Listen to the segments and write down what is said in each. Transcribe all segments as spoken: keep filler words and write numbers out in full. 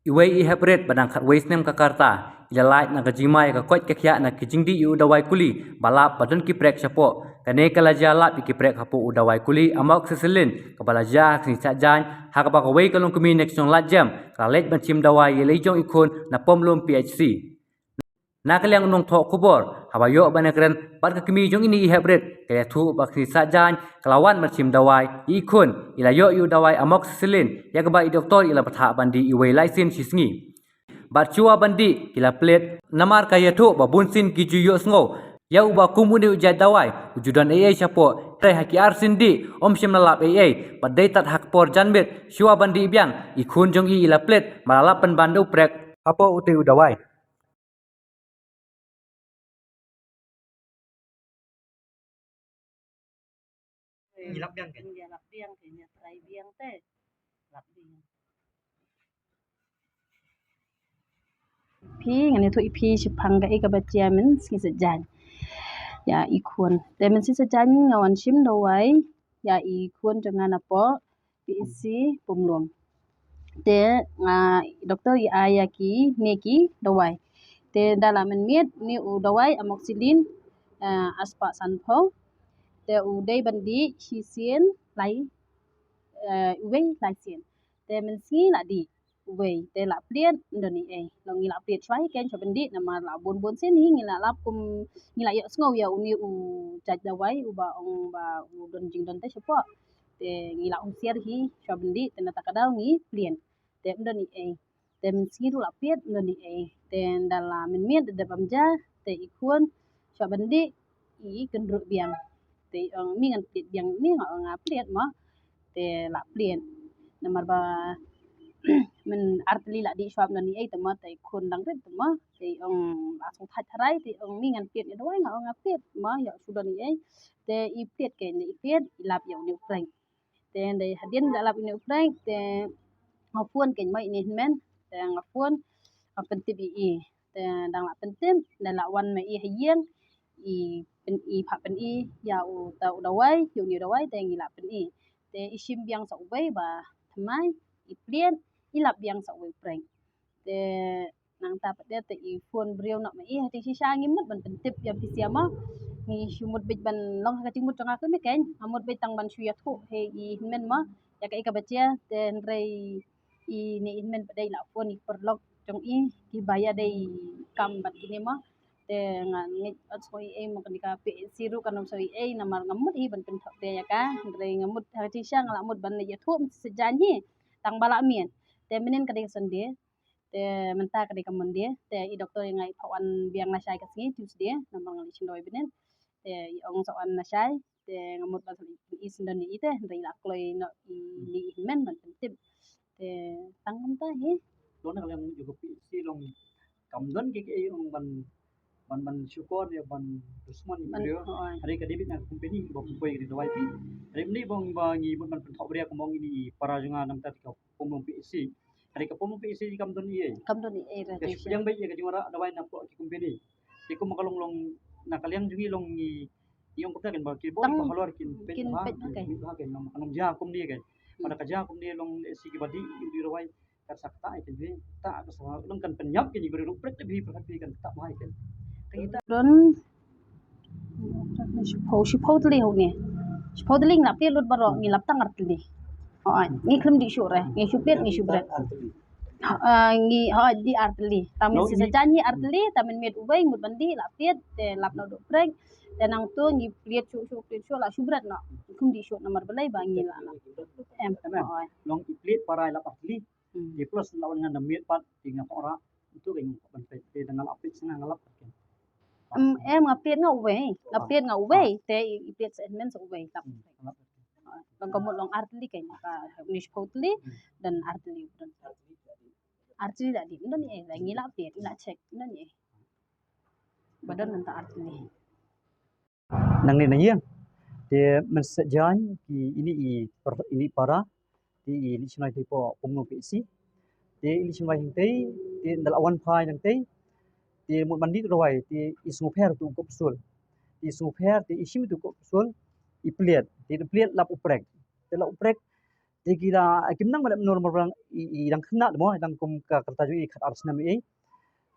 Iwei i hep rit ba dang khatwei snem ka karta i la lait na ka jingma ïa ka koit ka khiah na ki jingdih ïa u dawai kuli ba lap ba don ki prek shapoh. Kane ka la jia lap ïa ki prek hapoh u dawai kuli amoxicillin kaba la jia ha ka sngi Saitjaiñ, ha kaba kawei ka longkmie na ka shnong Laitjem ka la leit ban shim dawai ïa la i jong i khun na Pomlum P H C. Na ka liang u nongthoh khubor, haba ïoh ban ïakren bad ka kmie jong ine i hep rit, ka ïathuh ba ka sngi Saitjaiñ ka la wan ban shim dawai ïa i khun, i la ïoh ïa u dawai amoxicillin ïa kaba i doktor i la bthah ban dih iwei lai sien shi sngi. Bad shuwa ban dih ki la plied namar ka ïathuh ba bunsien ki ju ïohsngew ïa u ba kum une u jait dawai u ju don ei ei shapoh, hynrei ha ki ar sien dih ym shym la lap ei ei, bad dei tad ha ka por janmiet shuwa ban dih biang i khun jong i i la plied ba la lap pynban da u prek hapoh utei u dawai. Ngi lap biang kein. Ngi lap biang kein, ngi trai biang te. Lap biang. Phi, ngan ïathuh ïa phi shaphang kaei kaba jia mynsngi Saitjaiñ ïa i khun. Te mynsngi Saitjaiñ nga wan shim dawai ïa i khun jong nga napoh P H C Pomlum. Te nga, doktor i ai ïa kine ki dawai. Te da la mynmiet une u dawai amoxicillin, eh, arspah sanphew. Te u dei ban dih shisien lai, eh, uwei lai sien. Te mynsngi la dih uwei, te la plied ym don ei ei. Long ngi la plied shuwa hi kein shuwa ban dih namar la bun bun sien hi ngi la lap kum ngi la ïohsngew ïa une u jait dawai uba ong ba u don jingdon te shapoh. Te ngi la husiar hi shuwa ban dih, te nangta ka daw ngi plied. Te ym don ei ei. Te mynsngi ruh la plied ym don ei ei. Te da la mynmiet da dep bam ja, te i khun shuwa ban dih i kynruh biang. Te i ong mi ngan plied biang, mi nga ong nga plied mo. Te la plied. Namar ba myn artylli la dih shuwa ym don ei ei te mo, te i khun dang rit te mo. Te i ong la sngewthait tharai, te i ong mi ngan plied ïa dawai, nga ong nga plied mo, ïa shu don ei ei. Te i plied kein, i plied i lap ïa une u prek. Te dei hadien da lap ïa une u prek te nga phone kein mo ine i hynmen, te nga phone nga pyntip ïa i. Te dang la pyntip, da la wan ma i ha ïing, i pyn, i phah pyni ïa uta u dawai, ïa une u dawai te ngi la pyni. Te i shim biang sa uwei ba thymmai, i plied, i lap biang sa uwei u prek. Te nangta pat de te i phone briew noh ma i, ha jingshisha ngi mut ban pyntip ïa phi sha mo. Ngi shu mut beit ban long ha ka jingmut jong nga kane kein, nga mut beit tang ban shu ïathuh ha i hynmen mo ïa kaei kaba jia. Te hynrei ine i hynmen pat de i la phone ïa ki paralok jong i kiba ïadei kam bad kine mo. Te nga ngeit ym sngew ei ei mo, kane ka P H C ruh kan ym sngew ei ei namar nga mut hi ban pynthoh te ïa ka, hynrei nga mut ha ka jingshisha nga la mut ban ïathuh mynsngi Saitjaiñ hi tang ba la miet. Te mynnin ka dei ka Sunday. Te mynta ka dei ka Monday, te i doktor i ong i phah wan biang lashai ka sngi Tuesday, namar nga leit shim dawai bneng. Te i ong sa wan lashai, te nga mut ban sa leit pyni shen don ïa i te, hynrei i la kloi noh ine i hynmen ban pyntip. Te tang kumta hi. Long na ka liang jong ka P H C long kam don kiei kiei ong ban, ban, ban shukor ïa ban dusmon ïa ki briew. Hooid. Hynrei ka dei beit na ka company ba pynpoi ïa ka dawai phi. Hynrei mynne ba ngi mut ban pynthoh briew kumba ong ine i para jong nga nangta ka Pomlum P H C. Hynrei ka Pomlum P H C kam don ei ei. Kam don ei ei. Ka shu pdiang beit ïa ka jingwanrah dawai napoh ki company. Te kumba ka long long na ka liang jong ngi long ngi ong kumta kein ba ki bor ba halor kin peit bha, kin peit bha kein. Kin peit bha kein, long ka nong jia kumne kein. Ba da ka jia kumne long lehse kiba dih ïa u dawai. Ka sa kata ïa kein, ta ka sa long kan pynïap kein, ki ruh pret te bhi pyrkhat bhi kan kata bha ïa kein. Te kita don shiphew, shiphew tylli hynne. Shiphew tylli ngi la plied lut baroh, ngi lap tang ar tylli. Hooid, ngi khlem dih shuh re, ngi shu plied, ngi shu bret. Ha, ngi, hooid, dih ar tylli. Tang mynstep sa jan hi ar tylli, tang mynmiet uwei ngut ban dih la plied, te lap noh u prek. Te nangta ngi plied shuh shuh, plied shuh la shu bret noh. Khlem dih shuh namar balei ba ngi la lap. Em, hooid. Long i plied para i lap ar tylli. Hmm. Te plus la wan ngan da miet pat, te nga pynrah. Itu ka ïa nga ban peit, te da nga la peit sngewbha nga lap. Em, em, nga plied nga uwei, nga plied nga uwei, te i, i plied sa hynmen sa uwei, lap. Hmm, lap. Long ka mut long ar tylli kein, ka ni shiphew tylli, hmm, don ar tylli, don. Ar tylli la dih, don ei, la ngi la plied, ngi la check, don ei. Ba don nangta ar tylli. Nangne na ïing. Te mynstep jan ki ine i per-, ine i para, te i leit shynroi te hapoh Pomlum P H C. Te i leit shynroi hangtei, te ynda la wan phai hangtei, te mut ban dih tu dawai, te i sngewpher tu u kop psul. Te i sngewpher, te i shim tu u kop psul, i plied, te i plied lap u prek. Te lap u prek, Te ki la, kim nang ba lap noh, namar ba i, i dang khynnah mo, i dang kum ka rta jong i khatar snem i.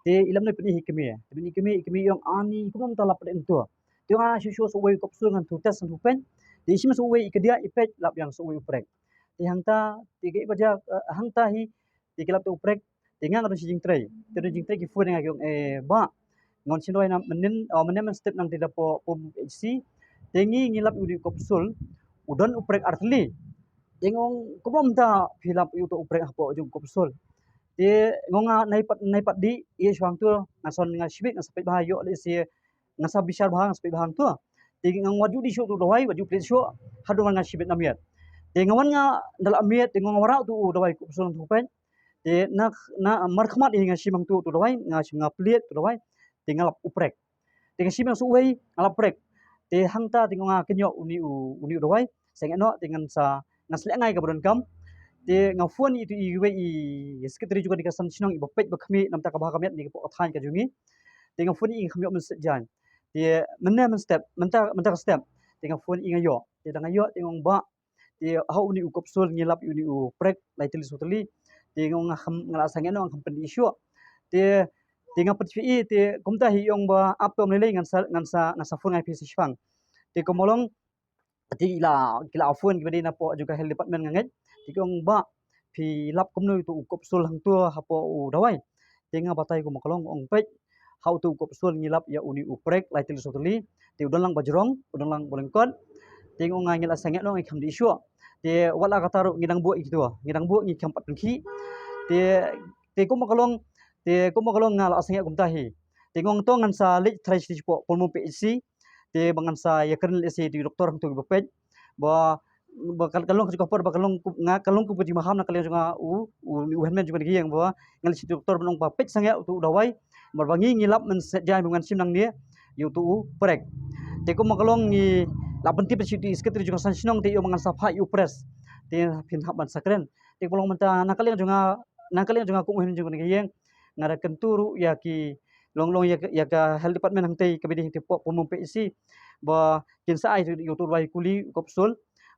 Te i lap noh, pyni hi kmie. Te pyni kmie, kmie i ong ani kumno mynta lap pdeng to. Te i ong a shu shu sa uwei u capsule ngan tu test ngan tu peit. Te i shim sa uwei i kdiah i peit lap ïa sa uwei u prek. Te hangta te ki ba jia, eh, hangta hi te ki lap tu u prek. Te nga nga don shi jingtrei. Te don jingtrei ki phone nga ki ong, eh, bah, ngan shim dawai na mynnin, oh, mynnin mynstep nangta da pdeng pom H C. Te ngi ngi lap uni u capsule u don u prek artylli. Te nga ong kumno mynta phi lap ïa uto u prek hapoh jong u capsule. Te nga ong nga nai pat nai pat dih ïa shwa hangto, nga sa nga shibit nga sa peit bha ïoh lehse nga sa bishar bha nga sa peit bha hangto. Te nga ong wat ju dih shuh uto u dawai, wat ju plie shuh haduh nga shibit na miet. Te nga wan nga da la miet te nga ong nga wanrah uto u dawai u capsule hangto peit. Te na na markhmat hi nga shim hangto uto u dawai, nga shim nga plie uto u dawai. Te nga lap u prek. Te nga shim ïa sa uwei nga lap prek. Te hangta te nga ong nga kynnoh uni u uni u dawai. Sangeh noh te ngan sa ngan sa leh ngai kaba donkam. Te nga phone ïa itu iwei i secretary jong kane ka san shnong iba peit ba khmih namta ka bha ka miat ne ka pok ka thaiñ ka jong ngi. Te nga phone ïa i, nga kham ïoh mynstep jaiñ. Te mynne mynstep mynta mynta ka step. Te nga phone ïa i, nga ïoh. Te da nga ïoh te nga ong bah, te ha uni u capsule ngi lap uni u prek lai tylli saw tylli. Te nga ong nga kham, nga la sangeh noh, nga kham pyndih shuh. Te te nga pynshai te kumta hi i ong ba ap to ym lei lei, ngan sa ngan sa ngan sa phone ngai phi sa shipang. Te kumba long te ki la ki la phone kiba dei na pdeng jong ka health department nga ngeit. Te ki ong bah, phi lap kumno ïa uto u capsule hangto hapoh u dawai. Te nga batai kumba ka long, ong peit, ha uto u capsule ngi lap ïa uni u prek lai tylli saw tylli. Te u don lang ba jrong, u don lang ba lyngkot. Te nga ong nga ngi la sangeh noh, ngi kham dih shuh. Te wat la katta ruh ngi dang buh ïa kito, ngi dang buh, ngi kham pat pynkhih. Te te kumba ka long, te kumba ka long nga la sangeh kumta hi. Te nga ong to ngan sa leit try sha pdeng pom P H C. Te ba ngan sa ïakren lehse ïa u doktor hangto kiba peit. Ba ba ka long ka jong ka por ba ka long, nga ka long ka jingmaham na ka liang jong nga u u hynmen jong kane ka ïing ba ngan leit sha u doktor ban ong ba peit sangeh uto u dawai. Namar ba ngi ngi lap mynstep jaiñ ba ngan shim nangne ïa uto u prek. Te kumba ka long ngi la pyntip sha uto u secretary jong ka san shnong te i ong ba ngan sa phah ïa u press. Te phin hap ban sa kren. Te kumba long mynta na ka liang jong nga, na ka liang jong nga kum u hynmen jong kane ka ïing, nga da kyntu ruh ïa ki long long ïa ka, ïa ka health department hangtei kaba dei hangtei pdeng pom P H C ba kin sa ai ïa uto u dawai kuli u capsule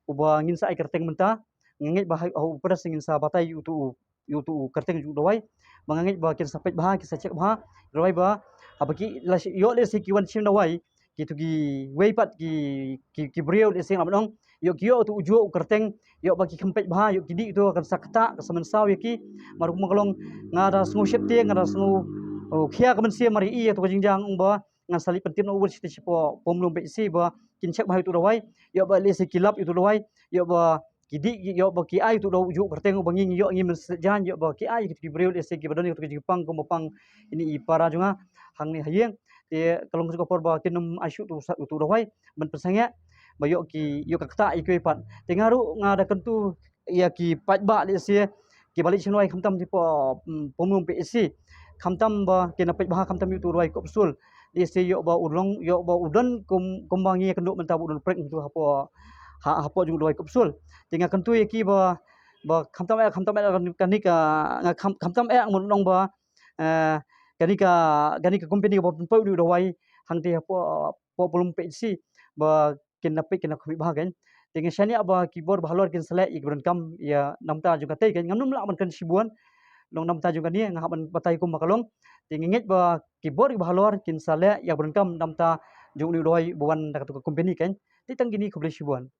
uba ngin sa ai kyrteng mynta. Nga ngeit ba ha u press ngin sa batai ïa uto u ïa uto u kyrteng jong u dawai. Ba nga ngeit ba kin sa peit bha, kin sa check bha. Dawai ba haba ki la ïoh lehse ki wan shim dawai, kito kiwei pat ki ki ki briew lehse nga ban ong ïoh ki ïoh uto u juh u kyrteng, ïoh ba ki kham peit bha, ïoh ki dih uto kan sa ktah, kan sa mynsaw ïa ki. Namar kumba ka long nga da sngew sheptieng, nga da sngew, oh, khia ka mynsiem mar ïa i ïa uto ka jingjia, ong ba ngan sa leit pyntip noh wut sha pdeng pom P H C ba kin check bha ïa uto u dawai, ïoh ba lehse ki lap ïa uto u dawai, ïoh ba ki dih, ïoh ba ki ai uto u juh kyrteng uba ngi ngi ïoh ngi mynstep jaiñ, ïoh ba ki ai ïa kito ki briew lehse kiba don ïa kato ka jingpang kumba pang ine i para jong nga hangne ha ïing. Te ka long ka jong ka por ba kin ym ai shuh uto u sa uto u dawai ban pynsangeh ba ïoh ki ïoh ka ktah ïa kiwei pat. Te nga ruh nga da kyntu ïa ki paidbah lehse kiba leit shim dawai khamtam hapoh, mm, pom P H C, khamtam ba kin da peit bha khamtam ïa uto u dawai capsule. Lehse ïoh ba u long, ïoh ba u don kum kumba ngi ïakynduh mynta ba u don prek hangto hapoh ha hapoh jong u dawai capsule. Te nga kyntu ïa ki ba ba khamtam eh khamtam eh kane ka nga kham khamtam eh ngan ong ba, eh, kane ka kane ka company kaba pynpoi uni u dawai hangtei hapoh pom P H C ba kin da peit kin da khmih bha kein. Te nga shaniah ba ki bor ba halor kin sa leh ïa kiba donkam ïa namta jong katei kein. Ngam nym lah ban kren shibun long namta jong kane, nga hap ban batai kumba ka long. Te nga ngeit ba ki bor kiba halor kin sa leh ïa kiba donkam namta jong uni u dawai ba wan da kato ka company kein. Te tang kine, khublei shibun.